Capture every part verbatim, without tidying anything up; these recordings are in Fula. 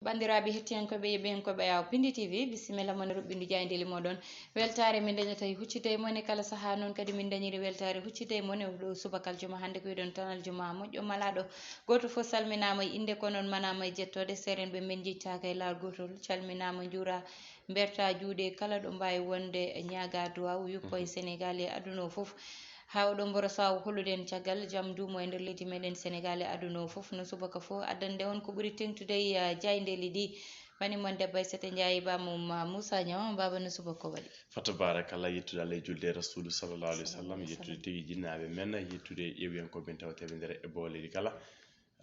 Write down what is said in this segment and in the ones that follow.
Banndiraaɓe hettiyankooɓe e ɓeyankooɓe Yaawo Pindi T V, bisimilla mon e ruɓɓindu jaayndeeli mooɗon. Weltaare min dañata e huccitde e mon e kala sahaa, noon kadi min dañiri weltaare huccitde e mon e ɗo subaka aljuma hannde, ko iɗon tan aljuma moƴƴo malaaɗo. Gooto fof salminaama e innde, ko noon manaama e jettode. Seerenɓe men njettaaka e laawol gootol, calminaama, njuura, mberta juuɗe kala ɗo mbaawi wonde, ñaaga duwaaw yuppo e Senegaal e aduna o fof. Haa oɗo mboro sawo hollude en caggal jam duumo e nder leydi meɗen Senegaal e aduna o fof. No subaka fof addande on ko ɓuri teŋtude e, ah, jaayndeeli ɗi. Bani mon debbo Aissata Ndiaye, ba mum, ah, Moussa Niang, baba no subaka o waɗi? Fa tabarakallah, yettude Allah e julde e Rasulu sallallahu alaihi wasallam, yettude tigi jinnaaɓe men, yettude yewiyankooɓe men tawa tawi nder e booleydi kala.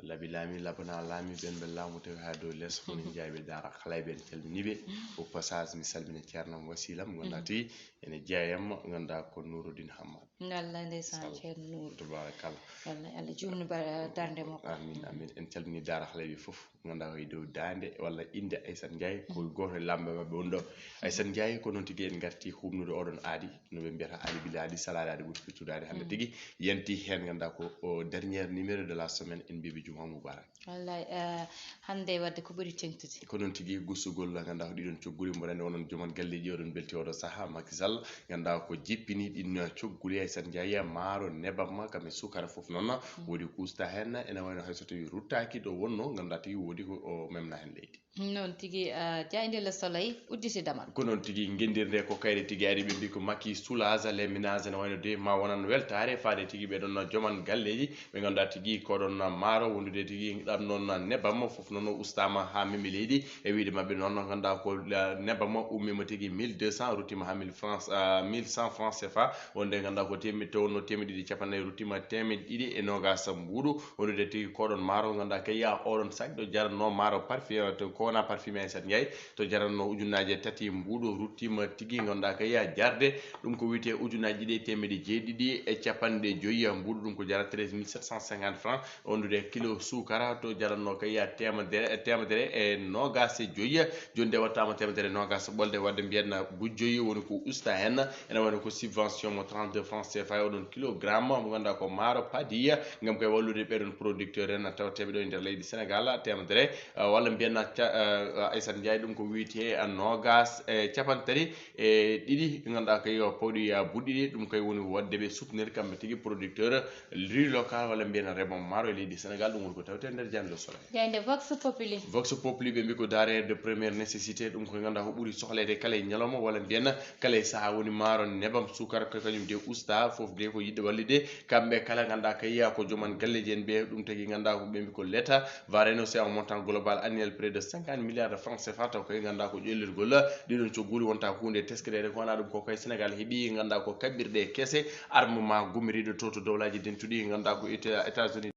Labi laami, labana laami, ɓen ɓe laamu tawi haa dow les, ko min jaaɓe daara kala ɓe en calmini ɓe. Au passage, mi salmina ceernam wasilam, gonda tigi ene jeeyamma, gonda ko Nuruddin Hammad. Wallay ndeysaan, Sall. Ceerno Nuuru. Tabarakallah. Wallay Allah juutnu ba-, darnde makko. Amin, amin. En calmini daara kala ɓe fof, gonda ko e dow daande walla innde Aissata Ndiaye, ko gooto e laamɓe maɓɓe woni ɗo. Aissata Ndiaye, ko noon tigi en ngarti huɓnude oɗon aadi, no ɓe mbiyata aadi bila aadi, salaade aadi ɓuri firtude aadi hannde tigi. Yanti heen, ngannduɗaa ko o dernier numéro de la semaine, en mbiɓe juma mubarak. Wallay, eh, hannde wadde ko ɓuri teŋtude. Ko noon tigi, gusugol, ngannduɗaa ko ɗiɗon cogguɗi, mboɗo anndi onon joman galleeji, oɗon mbelti oɗo sahaa, Macky Sall, ngannduɗaa ko jippini ɗin cogguɗi, Aissata Ndiaye, maaro, nebam, kam e suukara fof noon, woodi ko usta heen, ene wayno hay so tawi ruttaaki ɗo wonno, ngannduɗaa tigi woodi ko o memna heen leydi. Noon tigi, ah, jaaynde Le Soleil udditi damal. Ko noon tigi, ngenndirde ko kayre tigi ari, ɓe mbi ko Macky soulage les ménages, ene wayno de ma wonan weltaare faade tigi ɓe ɗon joman galleeji, ɓe ngannduɗaa tigi ko ɗon maaro wondude tigi ɗam noon nebam fof noon ustaama haa memi leydi. E wiyde maɓɓe noon, ngannduɗaa ko, ah, nebam ummima tigi mille deux cents, ruttima haa mille francs, ah, mille cent francs C F A, wonde ngannduɗaa ko temi-, to wonno teemedde ɗiɗi e capanɗe nayi, ruttima teemedde ɗiɗi e noogaas mbuuɗu. Wondude tigi ko ɗon maaro, ngannduɗaa kay yaa oɗon sac ɗo jaranno maaro parfum, to ko wona parfum Aissata Ndiaye, to jaranno ujunnaaje tati mbuuɗu, ruttima tigi, ngannduɗaa kay yaa jarde, ɗum ko wiyetee ujunnaaje ɗiɗi e teemedde jeeɗiɗi e capanɗe joyi mbuuɗu, ɗum ko jara treize mille sept cent cinquante francs. Wondude kilo suukara to jaranno kay yaa teemedere, teemedere e noogaas e joyi, jooni de wattaama teemedere e noogaas ɓolde, wadde mbiyen na bujoyi woni ko usta heen. Ene wayno ko subvention mo trente-deux francs C F A e oɗon kilogramme, mo ngannduɗaa ko maaro padiya, ngam koye wallude ɓeɗon producteur en tawteeɓe ɗo e nder leydi Sénégal, teemedere, eh, walla mbiyen ca-, eh, Aissata Ndiaye, ɗum ko wiyetee noogaas e capanɗe tati e ɗiɗi, ngannduɗaa kay o pawɗi, eh, buɗɗiɗi, ɗum kay woni waɗde ɓe soutenir kamɓe tigi producteur, rue local, walla mbiyen remo maaro e leydi Sénégal, ɗum woni ko tawte nder jaaynde Le Soleil. Jaaynde Vox Populi. Vox Populi, ɓe mbi ko denrée de première nécessité, ɗum ko ngannduɗaa ko ɓuri sohleede kala e ñalawma, walla mbiyen kala e sahaa, woni maaro, nebam, suukara, ko kañum de usta, fof de ko yiɗde wallude kamɓe kala, ngannduɗaa kay yaa ko joman galleeji en ɓe, ɗum tagi ngannduɗaa ko ɓe mbi ko l'État va renoncer à un montant global annuel près de cinquante milliards de francs C F A, taw kay ngannduɗaa ko ƴellirgol ɗiɗon cogguɗi wonta huunde teskireede, ko wona ɗum ko kay Sénégal heɓi ngannduɗaa ko kaɓirɗe kese, armement gummiriiɗo to, to Dowlaaji Dentuɗi, ngannduɗaa ko Éta-, États-Unis.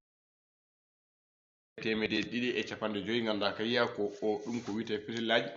Teemedde ɗiɗi e capanɗe joyi, ngannduɗaa kay yaa ko o, ɗum ko wiyetee fitillaaji.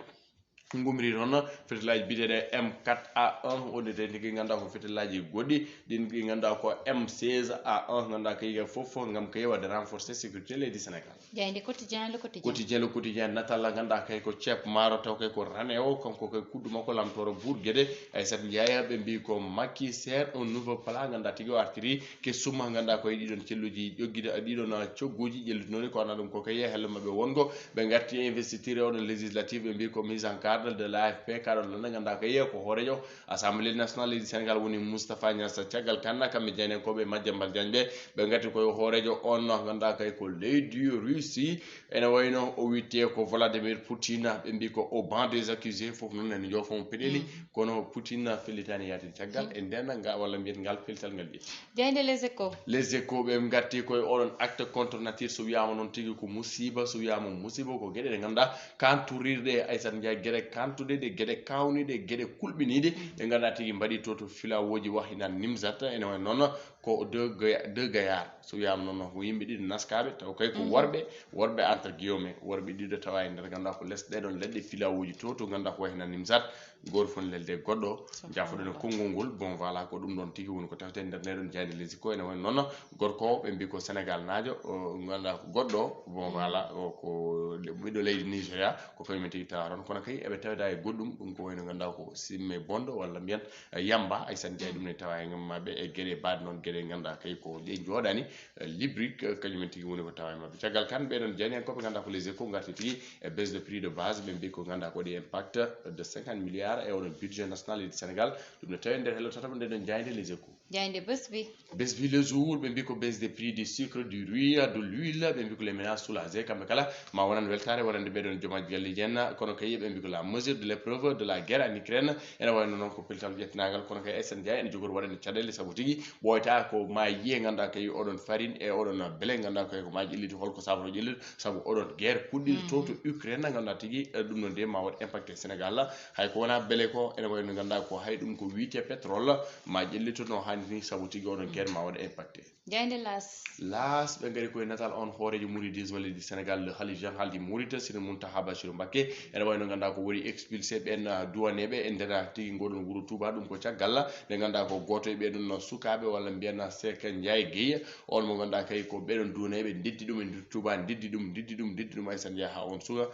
Ngumri noon fitillaaji biyeteeɗi M quatre A un, wonde tigi ngannduɗaa ko fitillaaji goɗɗi, ɗin ɗi ngannduɗaa ko M seize A un, ngannduɗaa kay fof ngam kay waɗde renforcer sécurité leydi Sénégal. Jaaynde Quotidien, Le Quotidien. Quotidien, Le Quotidien, natal ngannduɗaa kay ko ceeb maaro, taw kay ko Ranewo, kanko kay kuɗɗo makko lamtooro buur Gede, Aissata Ndiaye, ɓe mbi ko Macky sert un nouveau plan, ngannduɗaa tigi o artiri ke suma, ngannduɗaa koye ɗiɗon celluji ƴoggiɗo, ɗiɗon cogguji ƴellitinoɗi, ko wona ɗum ko kay hello maɓɓe wongo. Ɓe ngarti investiture e oɗon législative, ɓe mbi ko mise en garde de l'A F P, kaɗon lana, ngannduɗaa kay ko hoorejo Assemblée nationale leydi Sénégal woni Moustapha Niass. Caggal kanna kamɓe jeynenkooɓe Madiambal Diagne ɓe, ɓe ngarti koye hoorejo on, ngannduɗaa kay ko leydi Russie. Ene wayno o wiyetee ko Vladimir Poutine, ɓe mbi ko au banc des accusés, fof noon ene joofa mo peɗeli, kono Poutine fellitaani yaade caggal e nden nga, walla mbiyen ngal pellital ngal ƴetti. Jaaynde Les Échos. Les Échos, ɓe ngarti koye oɗon acte contre nature, so wiyaama noon tigi ko musiba, so wiyaama musiba ko geɗe ɗe ngannduɗaa kantorirɗe Aissata Ndiaye, geɗe kantuɗe ɗe, geɗe kawniɗe, geɗe kulɓiniɗe, ɗe ngannduɗaa tigi mbaɗi to, to filawooji wahina Nimzat, ene wayno noon ko deux Goya-, deux gaillards. So wiyaama noon ko yimɓe ɗiɗo naskaaɓe, taw kay ko worɓe, worɓe entre guillemets, worɓe ɗiɗo tawa e nder ngannduɗaa ko les ɗeɗon leɗɗe filawooji to, to ngannduɗaa ko wahina Nimzat, gooto fof ne lelde goɗɗo, jaafoɗon e konngol ngol. Bon, voilà, ko ɗum ɗon tigi woni ko tawte nder ndeɗon jaaynde Les Échos. Ene wayno noon gorko o, ɓe mbi ko Sénégal naajo, o, ngannduɗaa ko goɗɗo o, bon, voilà, o ko ɓiɗɗo leydi Nigeria, ko kañum en tigi tawa toon. Kono kay eɓe tawda e goɗɗum, ɗum ko wayno ngannduɗaa ko simme bondo walla mbiyen, eh, yamba, Aissata Ndiaye, ɗum ne tawa e maɓɓe e geɗe baɗe noon, Ɓe ngannduɗaa kay ko ɓe njooɗani, eh, Librique, eh, kañum en tigi woni ko tawa e maɓɓe. Caggal kan, ɓeɗon jeyaniyankooɓe ngannduɗaa ko Les Échos ngarti tigi e baisse de prix de base, ɓe mbi ko ngannduɗaa ko waɗi impact de cinquante milliards e oɗon budget national du Sénégal. Ɗum ne tawi e nder hello tataɓo nde ɗon jaaynde Les Échos. Jaaynde bés bi. Bés bi, Le Jour, ɓe mbi ko baisse de prix du sucre, du riz, de l'huile, ɓe mbi ko les ménages soulagés, kamɓe kala ma wonan weltaare wonande ɓeɗon joom galleeji en, kono kay ɓe mbi ko la mesure de l'épreuve de la guerre en Ukraine, ene wayno noon ko pellital ƴettinaangal, kono kay S N J ene jogori waɗande caɗeele, sabu tigi ɓooyta ko ma yiye ngannduɗaa kay oɗon farine e oɗon blé, ngannduɗaa kay ko ma ƴelliti, holko sababu ƴelliti, sabu oɗon guerre puɗɗiɗo to, to Ukraine, ngannduɗaa tigi, eh, ɗum noon de ma waɗ impacté Sénégal, hay ko wona blé ko, ene wayno ngannduɗaa ko hay ɗum ko wiyetee pétrole, ma ƴellito no hannde ni, sabu tigi oɗon guerre ma waɗ impacté. Jaaynde L'As. L'As, ɓe ngari koye natal on hooreejo mouridisme leydi Sénégal, le Khalif général di Mouride, Serigne Mountakha Bassirou Mbacké, ene wayno ngannduɗaa ko woni expulsé ɓen, ah, duwaneeɓe e nder tigi ngoɗon wuro Touba, ɗum ko caggal nde ngannduɗaa ko gooto e ɓee ɗon sukaaɓe walla mbiyen Seck Ndiaye Guèye, on mo ngannduɗaa kay ko ɓeɗon duwaneeɓe ndeddi ɗum e nder Touba, ndeddi ɗum, ndeddi ɗum, ndeddi ɗum, hay sen njaha on suka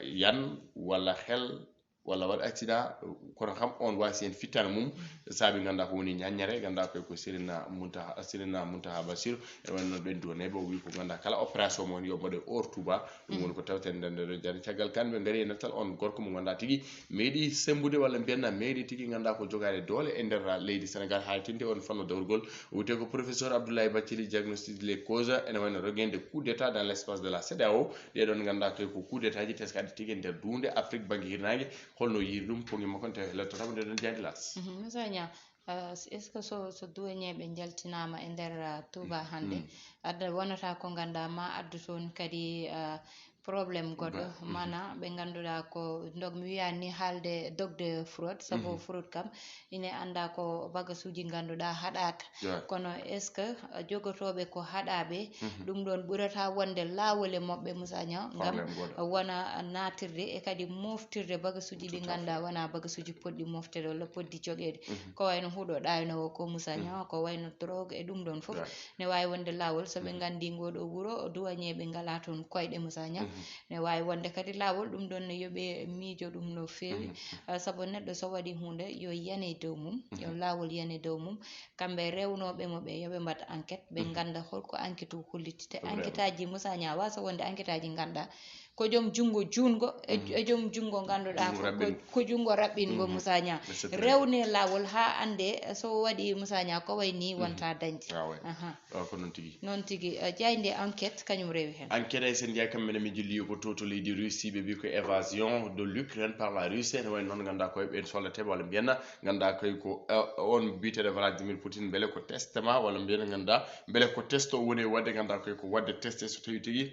yan walla hel walla waɗ accident, kono kam on wasi hen fittana mum, saabi ngannduɗaa ko woni ñaññere, ngannduɗaa koy ko Sirina Muntaha, Sirina Muntaha Basir, e wonno ɓen duwaneeɓe, o wi ko ngannduɗaa kala opération mo woni yo mbaɗe hors Touba, ɗum woni ko tawten nden ɗo jani. Caggal kan ɓe ngari e nattal on gorko mo ngannduɗaa tigi meeɗi sembude walla mbiyanna meeɗi tigi ngannduɗaa ko jogaade doole e nder leydi Sénégal, haa tinde on fanno dawrugol, o wiyetee ko professeur Abdoulaye Bathily, diagnostic les causes, ene wayno rogende coup d'état dans l'espace de la CEDEAO, ɗeɗon ngannduɗaa koy ko coup d'état ji teskaɗe tigi e nder duunde Afrique bannge hirnaange, holno yiiri ɗum, pongi makko ne tawi e lettotaɓo nde ɗon jaaynde L'As. Mhm, Moussa Niang, ah, est-ce que so, so duwaneeɓe njaltinaama e nder, ah, Touba hannde, adda wonata ko ngannduɗaa ma addu toon kadi, ah, problème goɗɗo, mana ɓe ngannduɗaa ko ndog mi wiya ni haalde dogde fraude, sabu fraude kam ine annda ko bagasuuji ngannduɗaa haɗaaka. Kono est-ce que, ah, jogotooɓe ko haɗaaɓe, ɗum ɗon ɓurata wonde laawol e maɓɓe, Moussa Niang, ngam wona naatirde e kadi moftirde bagasuuji ɗi ngannduɗaa wona bagasuuji poɗɗi mofteede walla poɗɗi jogeede. Ko wayno huɗo ɗaynoowo ko, Moussa Niang, ko wayno drogue e ɗum ɗon fof ne waawi wonde laawol, so ɓe nganndi ngoo ɗoo wuro, duwañeeɓe ngalaa toon koyɗe, Moussa Niang. Ne waawi wonde kadi laawol, ɗum ɗon ne yo ɓe miijo ɗum no feewi. Ah, sabu neɗɗo so waɗi huunde, yo yane dow mum, yo laawol yane dow mum. Kamɓe rewnooɓe mo ɓe, yo ɓe mbaɗ enquête, ɓe ngannda holko enquête o holliti. Te enquête aji, Moussa Niang, waasa wonde enquête aji ngannduɗaa ko joom junngo juutngo e, e joom junngo ngannduɗaa ko, ko, ko junngo raɓɓingo, Moussa Niang. Rewne laawol haa annde so waɗi, Moussa Niang, ko way ni wonta dañde. Ah, ouais. Aha. Ah, ko noon tigi. Noon tigi, eh, jaaynde enquête kañum rewi heen. Enquête, ay sen njaay kam minen mi jilli ko to, to leydi Russie, ɓe mbi ko évasion de l'Ukraine par la Russie, ene wayi noon ngannduɗaa koye ɓeen soldateeɓe walla mbiyen ngannduɗaa koye ko, eh, on biyeteeɗo Vladimir Poutine, mbele ko testament walla mbiyen ngannduɗaa mbele ko testo woni e waɗde, ngannduɗaa koye ko waɗde testé so tawi tigi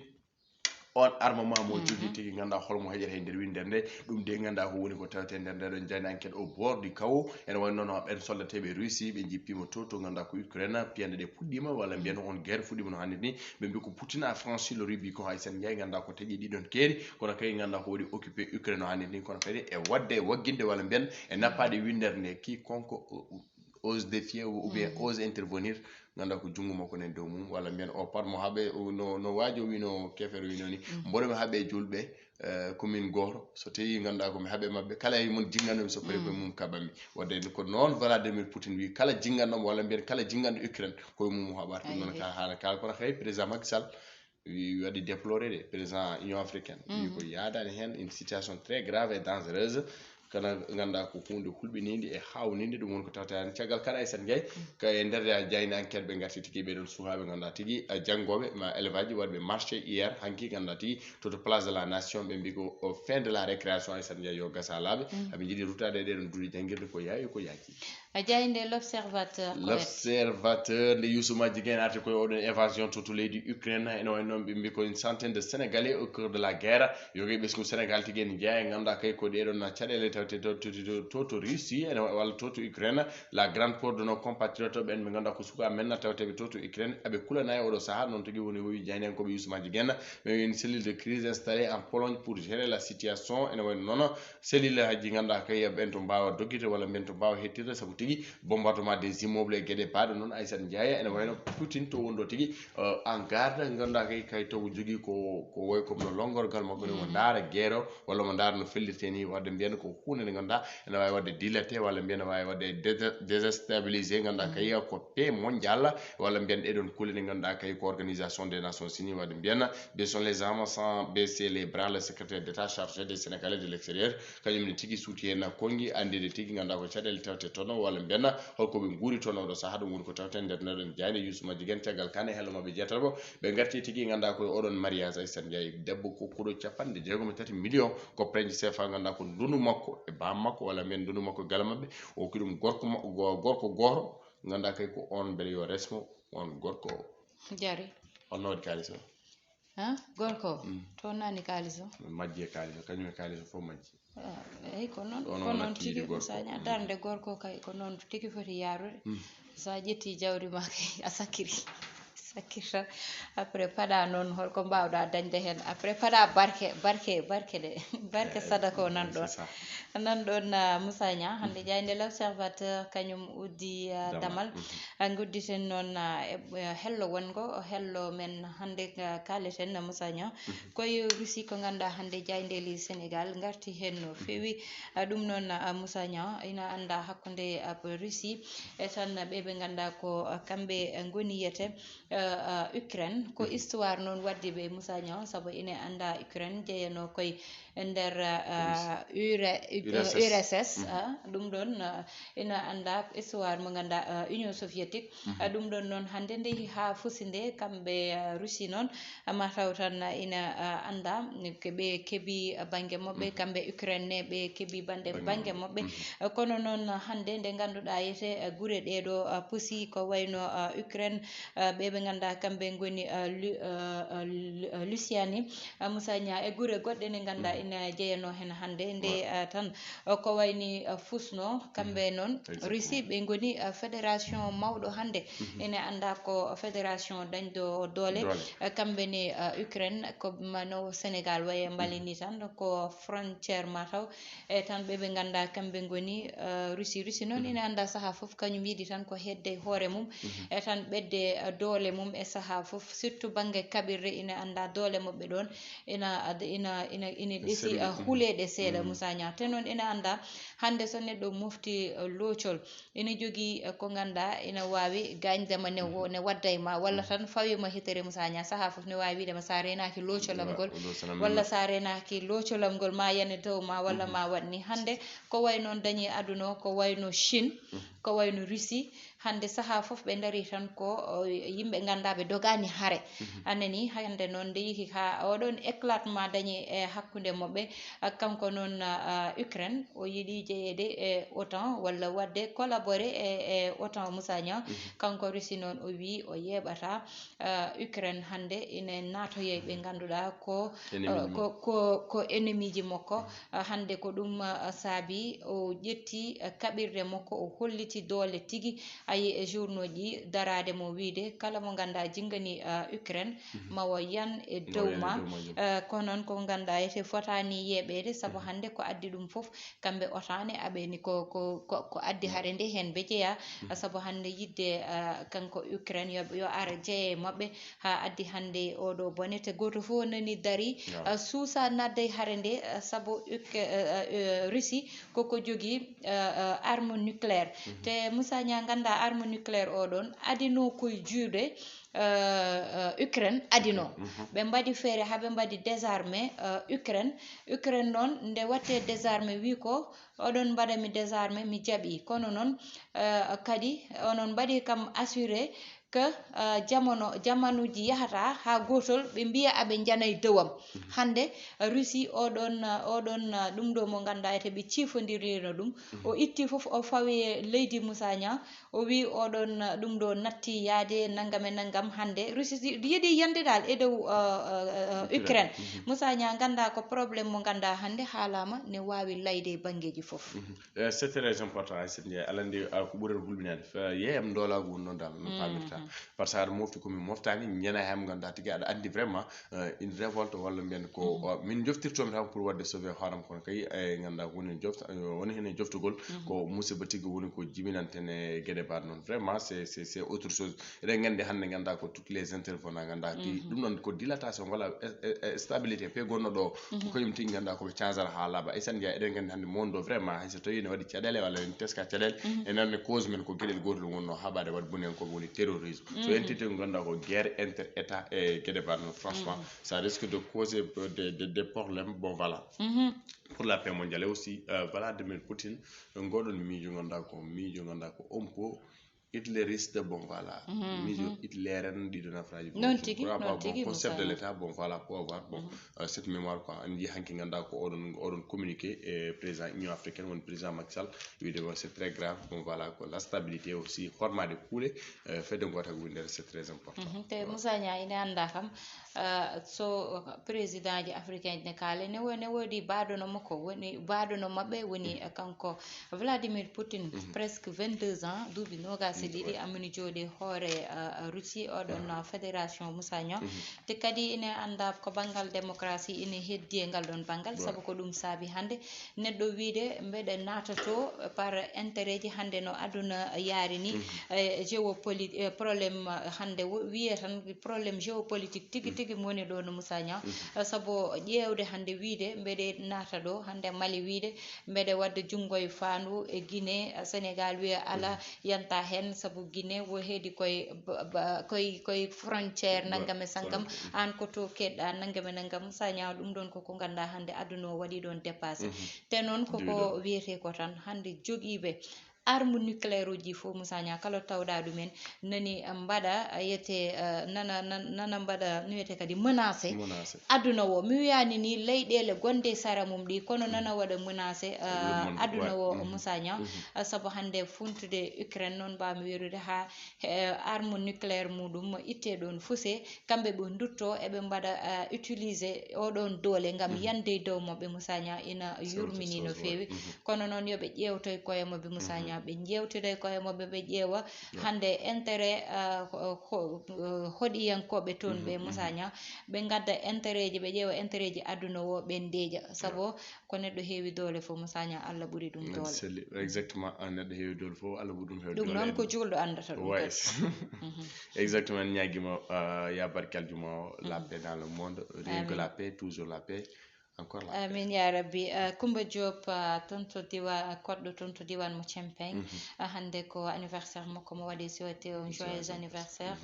on armement mo jogii tigi, ngannduɗaa holmo heƴata e nder winndere nde. Ɗum de ngannduɗaa ko woni ko tawete nder nde ɗon jaaynde enquête au bord du chaos. Ene wayi noon ɓen soldateeɓe Russie ɓe njippiima to, to ngannduɗaa ko Ukraine, piyanɗe ɗe puɗɗiima walla mbiyen on guerre fuɗɗiima no hannde ni. Ɓe mbi ko Poutine a franchi le Rubicon, hay sen njaay ngannduɗaa ko taƴi ɗiɗon keeri, kono kadi ngannduɗaa ko waɗi occupé Ukraine no hannde ni, kono kadi e waɗde e wagginde walla mbiyen e nappaade winndere nde quiconque ose défier ou bien ose intervenir, ngannduɗaa ko junngo makko nen dow mum, walla mbiyen o pat mo haɓe, o no, no waajo wino, kefere wino ni, mboɗo mi haɓe julɓe, eh, ko min gooto, so tawi ngannduɗaa ko mi haɓe maɓɓe, kala e mon jinnganomi so pare koye mum kaɓami. Wadde ko noon Vladimir Poutine wi, kala jinnganɗomo walla mbiyen kala jinnganɗo Ukraine, koye mum o haɓata. Ɗum noon ka haala kala, kono kay président Macky Sall wi, waɗi déploré de, président Union africaine. Wi ko yaadani heen, une situation très grave et dangereuse. Kono ngannduɗaa ko huunde hulɓiniinde e haawninde, ɗum woni ko tawata heen. Caggal kala, Aissata Ndiaye, ka e nder jaaynde enquête ɓe ngarti tigi ɓee ɗoon sukaaɓe ngannduɗaa tigi, eh, janngooɓe ma élève aji waɗɓe marché hier, hanki ngannduɗaa tigi to, to place de la nation, ɓe mbi ko, o, fin de la récréation, Aissata Ndiaye yo gasa laaɓe. Aɓe njiɗi ruttaade e ɗee ɗoon duuɗe janngirde ko yaawi ko yaaki. A jaaynde L'Observateur, ko wet. L'Observateur, nde Youssouma Jigéen arti koye oɗon évasion to, to leydi Ukraine, ene wayi noon ɓe mbi ko une centaine de Sénégalais au cœur de la guerre. Yoga e ɓesngu Sénégal tigi en jeyaa e ngannduɗaa kay ko ɗee ɗoon caɗeele tawte to, to, to, to, to Russie, ene wa-, walla to, to Ukraine. La grande peur de nos compatriotes ɓen ɓe ngannduɗaa ko sukaaɓe men na tawteɓe to, to Ukraine, aɓe kulana e oɗo sahaa. Noon tigi woni o wi jaayndiyankooɓe Youssouma Jigéen, mais une cellule de crise installée en Pologne pour gérer la situation. Ene wayi noon cellule aji ngannduɗaa kay ɓen to mbaawa doggirde walla mbiyen to mbaawa hettirde, sabu tigi, bombardement des immeubles e geɗe baaɗe noon. Aissata Ndiaye, ene wayno Poutine to wonɗo tigi, euh, en garde, ngannduɗaa kay, kay taw jogii ko, ko way comme no lonngorgal makko ni, omo ndaara guerre o, walla omo ndaara no fellirte ni, wadde mbiyen ko huunde nde ngannduɗaa ene waawi waɗde dilaté, walla mbiyen ne waawi waɗde dés-, déstabilisé, ngannduɗaa kay ko paix mondiale, walla mbiyen ɗee ɗoon kulle ɗe ngannduɗaa kay ko Organisation des Nations Unies, wadde mbiyen, baissons les armes sans baisser les bras, le secrétaire d'État chargé des Sénégalais de l'extérieur, kañum ne tigi suuti heen konngi, anndinde tigi ngannduɗaa ko caɗeele tawte toon, walla mbiyen holko ɓe nguuri toon oɗo sahaa. Ɗum woni ko tawten nder nder ɗon jaaynde Youssou Madjiguène, caggal kane hello maɓɓe jeetato, ɓe ngarti tigi ngannduɗaa ko e oɗon mariage Aissata Ndiaye, debbo kokkuɗo capanɗe jeegom e tati million, ko franc CFA, ngannduɗaa ko ndundu makko e baam makko, walla mbiyen ndundu makko e galle maɓɓe, o hokki ɗum gorko ma-, go-, gorko gooto, ngannduɗaa kay ko on mbele yo resmo on gorko o. Jari. On no waɗi kaalis o? Ha? Gorko o? Mm. To nani kaalis o? Majji e kaalis o, kañum e kaalis o fof majji. Ah, eyi, ko noon, ko noon tigi, Moussa Niang, darnde gorko kay, ko noon tigi foti yaarude. Mm. So a ƴetti jawdi ma kay, a sakkiri. Sakkirta. Après, paɗa noon, holko mbaawɗa dañde heen? Après, paɗa barke, barke, barke de. Barke sadaka o nan ɗoon. C'est ça. Nan ɗoon, ah, Moussa Niang, hannde jaaynde L'Observateur, kañum uddi, ah, damal. Mhm. Ah, ngudditen noon, ah, e, e hello wongo, hello men hannde, ah, kaaleten, ah, Moussa Niang. Mhm. Koye Russie ko ngannduɗaa hannde jaayndeeli Sénégal ngarti heen no feewi. Ah, ɗum noon, ah, Moussa Niang, ina anndaa hakkunde, ah, Russie e tan ɓe ɓe ngannduɗaa ko, ah, kamɓe, ah, ngoni yete, ah, ah, Ukraine. Ko histoire noon waddi ɓe Moussa Niang, sabu ina anndaa Ukraine jeyanoo koye e nder, ah, ure-, U R S S, ah, ɗum ɗoon, ah, ina anndaa histoire mo ngannduɗaa, ah, Union Soviétique. Ah, ɗum ɗoon noon hannde nde yehi haa fusi nde, kamɓe, ah, Russie noon, ah, ma taw tan, ah, ina, ah, anndaa ke ɓe keɓi, ah, bannge maɓɓe, kamɓe Ukraine ne ɓe keɓi bannde, bannge maɓɓe. Ah, kono noon hannde nde ngannduɗaa yete, ah, gure ɗee ɗo, ah, pusi ko wayno, ah, Ukraine, ah, ɓe ɓe ngannduɗaa kamɓe ngoni, ah, Lu-, ah, ah, Lu-, ah, Luciani, ah, Moussa Niang e gure goɗɗe ɗe ngannduɗaa ina jeyanoo heen hannde. Nde, ah, tan, ah, ko wayni, ah, fusno, kamɓe noon, Russie, ɓe ngoni, ah, fédération mawɗo hannde. Ene anndaa ko fédération dañɗo doole. Doole. Ah, kamɓe ne, ah, Ukraine, ko ma no Sénégal waye mbali ni tan, ko frontière ma taw. E tan ɓe ɓe ngannduɗaa kamɓe ngoni, ah, Russie. Russie noon ina anndaa sahaa fof kañum yiɗi tan ko heedde e hoore mum. E tan ɓedde, ah, doole mum e sahaa fof, surtout bannge kaɓirɗe ina anndaa doole maɓɓe ɗoon. Ina ad-, ina, ina, ina ɗesi, ah, huleede seeɗa, Moussa Niang. Te noon ina anndaa hannde so neɗɗo mofti, ah, loocol, ina jogii, eh, ko ngannduɗaa ina waawi gaañde ma ne wo-, ne wadda e ma, walla tan fawi ma hitere Moussa Niang, sahaa fof ne waawi wiide ma so a reenaaki loocolam ngol, walla so a reenaaki loocolam ngol ma yane dow ma, walla ma waɗ ni. Hannde ko way noon dañi aduna o, ko wayno Chine, ko wayno Russie, hannde sahaa fof ɓe ndarii tan ko, o, yimɓe ngannduɗaa ɓe dogaani hare. A nanii, hannde noon nde yehi haa oɗoon éclatement dañi e hakkunde maɓɓe, ah, kanko noon, ah, Ukraine, o yiɗi jeyeede e OTAN walla waɗde collaborer e, e OTAN, Moussa Niang. Kanko Russie noon o wii o yeeɓata, ah, Ukraine hannde ina naatoya e ɓe ngannduɗaa ko, ah, ko, ko, ko ennemi ji makko. Ah, hannde ko ɗum, ah, saabi o ƴetti, ah, kaɓirɗe makko, o holliti doole tigi. A yii e journaux ji daraade mo wiide kala mo ngannduɗaa jinngani, ah, Ukraine, ma o yan e dow ma. Ah, ko noon ko ngannduɗaa ete fotaani yeeɓeede, sabu hannde ko addi ɗum fof, kamɓe OTAN ne aɓeni ko, ko, ko, ko addi hare nde heen ɓe jeyaa. Ah, sabu hannde yiɗde, ah, kanko Ukraine yo, yo ar jeye e maɓɓe, haa addi hannde oɗo bone. Te gooto fof nani darii, ah, suusa nadda e hare nde, ah, sabu Uk-, ah, ah, ah, Russie koko jogii, ah, ah, arme nucléaire. Te Moussa Niang, ngannduɗaa arme nucléaire o ɗoon adino koye juuɗe, ah, ah, Ukraine adino. Ɓe mbaɗi feere haa ɓe mbaɗi désarmé, ah, Ukraine. Ukraine noon nde watte désarmé wi ko oɗon mbaɗa mi désarmé, mi jaɓi. Kono noon, ah, kadi onon mbaɗi kam assuré que, ah, jamono, jamanuuji yahata haa gootol ɓe mbiya aɓe njanay dowam. Hannde, ah, Russie oɗon, ah, oɗon, ah, ɗum ɗo mo ngannduɗaa ete ɓe ciifondirino ɗum. O itti fof o fawi e leydi Moussa Niang, o wi oɗon, ah, ɗum ɗo natti yaade nanngam e nanngam. Hannde Russie yiɗi yande dal e dow, ah, ah, ah, Ukraine. Moussa Niang, ngannduɗaa ko problème mo ngannduɗaa hannde haalaama ne waawi layde e banngeeji fof. Eh, c'est très important, Aissata Ndiaye. Aɗa anndi, ah, ko ɓurata hulɓinaade. Fa-, yeeyam ndoolaagu woni noon dal, no paamirta. Par ce que aɗa mofti komin moftani, ñana hem ganduɗa tigi aɗa andi vraiment, euh, une révolte walla mbiyen ko, euh, min joftirtomi tan pour wadde sauver hooram, kono kay e ganduɗa woni joft woni hen e joftugol ko musiba tigi woni ko jibinanten e gueɗe mbaɗe noon. Vraiment c'est c'est c'est autre chose. Eɗen gandi hande ganduɗa ko toutes les intervenants ganduɗa ti ɗum ɗon ko dilatation walla e- e- e stabilité pe gonno ɗo. Ko kañum tigi ganduɗa koɓe changera ha laaɓa. Aysata Ndiaye, eɗen gandi hande monde o vraiment, hayso tawi ne waɗi caɗele walla en teska caɗele, e nande cause men ko gueɗel gotol wonno haɓade waɗi boni hen ko woni terrorisme. So en titi ko ganduɗa ko guerre inter état e gueɗe mbaɗe noon, franchement ça risque de causer des des des problèmes. Bon voilà. Pour la paix mondiale aussi, euh, Vladimir Poutine, ngoɗon miijo ganduɗa ko miijo ganduɗa ko on po hitleriste. Bon voilà. Miijo hitleren ɗiɗo nafraji. Noon tigi, noon tigi, bon, chef de l'état. Bon voilà, pour avoir bon, euh, cette mémoire quoi. En ji hanki ganduɗa ko oɗon oɗon communiqué e président Union africaine woni président Macky Sall, wiide bon c'est très grave. Bon voilà, ko la stabilité aussi hormade kuuɗe, euh, fedde gota ko winndere, c'est très important. Te Moussa Niang ina annda kam, euh, so président ji africain ji ne kaale ne wo- ne woodi baadono makko, woni baadono maɓɓe woni, euh, kanko Vladimir Poutine. Presque vingt-deux ans, duuɓi nogas e ɗiɗi amini jooɗi hoore, euh, Russie, oɗon, euh, fédération Moussa Niang. Te kadi ina annda ko banngal démocratie ina heddi e ngal ɗon banngal, sabu ko ɗum saabi hannde neɗɗo wiide mbeɗa naatoto par intérêt ji hannde no aduna yaari ni, e géopolitique, e problème hannde wo- wiye tan problème géopolitique tigi tigi woni ɗo no Moussa Niang. Sabu ƴeewde hannde wiide mbeɗe naata ɗo hannde Mali wiide mbeɗe wadda junngo e faandu e Guinée, Sénégal wiya ala, yanta heen, sabu Guinée wo heedi koye ba- ba- koye koye frontière nanngam e sanngam, aan ko to keɗɗa nanngam e nanngam. Moussa Niang, ɗum ɗon koko ngannduɗaa hannde aduna o waɗi ɗon dépassé. Te noon koko wiyetee ko tan hannde jogiiɓe arme nucléaire uji fof, Moussa Niang, kala tawɗa ɗumen nani mbaɗa yete, eh, nana nan- nana mbaɗa no wiyetee kadi menacé aduna o. Mi wiyani ni leyɗeele gonde e sara mum ɗi, kono nana waɗa menacé, eh, aduna o, Moussa Niang. Eh, sabu hannde funtude Ukraine noon mbawmi werude ha, eh, arme nucléaire muɗum itte ɗon fuse, kamɓe ɓe ndutto eɓe mbaɗa, eh, utiliser oɗon doole ngam yande e dow maɓɓe, Moussa Niang, ina yurmini no feewi. Kono noon yo ɓe ƴeewtoy koye maɓɓe, Moussa Niang, ɓe ƴeewtoy koye maɓɓe, ɓe ƴeewa hannde intérêt, eh, ho- ho- eh, hoɗiyankooɓe toon ɓe, Moussa Niang, ɓe ngadda intérêt ji, ɓe ƴeewa intérêt ji aduna o, ɓe ndeeƴa. Sabu ko neɗɗo heewi doole fof, Moussa Niang, Allah ɓuri ɗum doole. Selli, exactement, an neɗɗo heewi doole fof, Allah ɓuri ɗum heewi doole. Ɗum noon ko juulɗo anndata ɗum kadi. Exactement, en ñaagiima, euh, ya barke aljuma o, la paix dans le monde, rien que la paix, toujours la paix, encore la paix. Amin ya rabbi. Euh, Coumba Diop, euh, toon to diwa- koɗɗo toon to diwan mo Cempeng. Euh, hannde ko anniversaire makko mo waɗi, souhaité un joyeux anniversaire.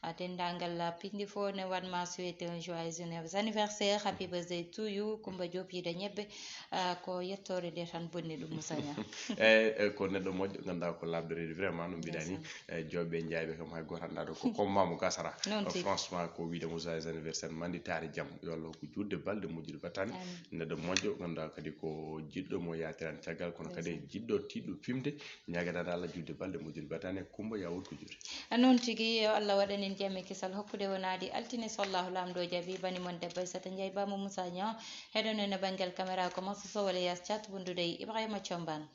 A denndaangal, ah, pinndi fof ne waɗma souhaité un joyeux anniversaire, happy birthday to you, Coumba Diop yiɗa ñebbe. Ah, ko yettoore nde tan bonni ɗum, Moussa Niang. Eyyi, eyyi, ko neɗɗo moƴƴo, ganduɗa ko labɗo reedu vraiment, no mbiɗa ni. Eyyi, joɓɓe e jayɓe kam hay goto annda ɗo ko comme mamu gasara. Noon tigi. Franchement, ko wiide mo joyeux anniversaire, manditaare jam, yo Allah hokku juutde balɗe moƴƴude battane. Neɗɗo moƴƴo, ganduɗa kadi ko jiɗɗo mo yatiran caggal, kono kadi jiɗɗo tiɗɗo fimde. Ñaaganaaɗo Allah juutde balɗe moƴƴude battane, Coumba ya wood ko juuti. Noon tigi, yo Allah waɗan en jam e kisal, hokkude wonaa ɗi altine so Allahu Laamɗo jaɓi. Bani mon debbo Aissata Ndiaye, Bambo Moussa Niang, heɗono e banngal caméra ko Mansour Sow, Elias Thiat, wondude e Ibrahima Thiombane.